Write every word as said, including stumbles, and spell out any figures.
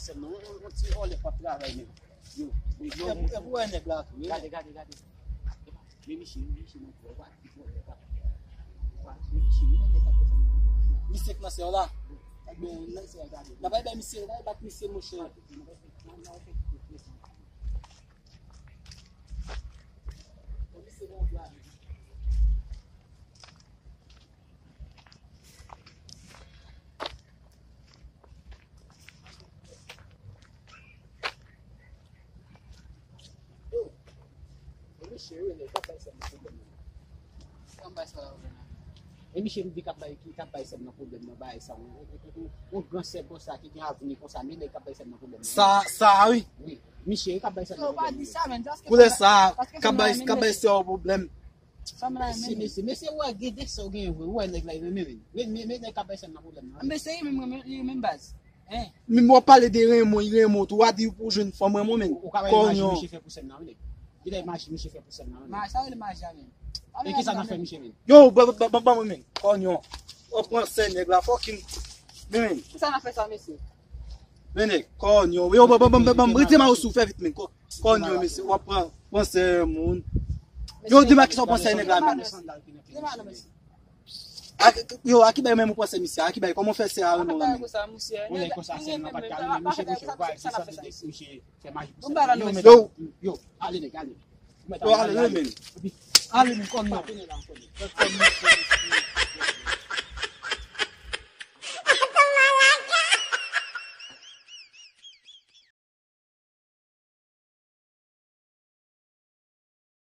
Sèm non, yon ti vòlè k ap travay menm. Yo, yo, yo. E pou, e pou wè nèg la tou, wi. Gade, gade, gade. Men misye, men misye nan vòlè, w a di vòlè k ap. W a di misye, men nèg k ap fè sa. Misye k nan sè w la. Ebyen, nan sè w, gade. N a bay bay misye, n a bay bat misye, monchè. E misye Rene k ap bay sèm nan pwoblèm nan. E misye m di k ap bay, ki k ap bay sèm nan pwoblèm nan, bagay sa, yon, yon, yon, yon gran sè konsa ki gen avni konsa, men nèg k ap bay sèm nan pwoblèm nan. Sa, sa, wi. Wi, misye k ap bay sèm nan pwoblèm nan. Koulè sa, k ap bay, k ap bay sè w pwoblèm. Mesye, mesye, mesye, wè, gen de sè w genyen vre, wè nèg la, li renmen, men, men, men, men nèg k ap bay sèm nan pwoblèm nan. Mesye, li menm, li menm baz. Hein? Men w ap pale de renmen, renmen, tou, w a di pou jwenn fanm renmen, men. Ou ka wè maji misye fè pou sèm nan, wi, nèg. Gen de maji misye fè pou sèm nan, wi, nèg. Maji, sa rele maji a, men. E kisa n a fè misye, men? Yo, ban, ban, ban, ban mwen, men. Kònyon. W ap pran sè nèg la, fòk m, men, men. Kisa n a fè sa, mesye? Men nèg, kònyon. Yo, ban, ban, ban, ban, ban, rete ma ou sou, fè vit, men. Kò-, kònyon, mesye. W ap pran, pran sè moun. Yo, di m a kisa w pran sè nèg la, men. Yo, a ki bay menm ou pran sè misye? A ki bay, kòman w fè sè a renmen w la, men? Yon nèg konsa, sè m nan pa t ka renmen misye, misye, ou pa wè se sa de misye fè maji pou sè. Yo, yo, ale, nèg, ale. Yo, ale, ale, men. Ale, men, kònyon.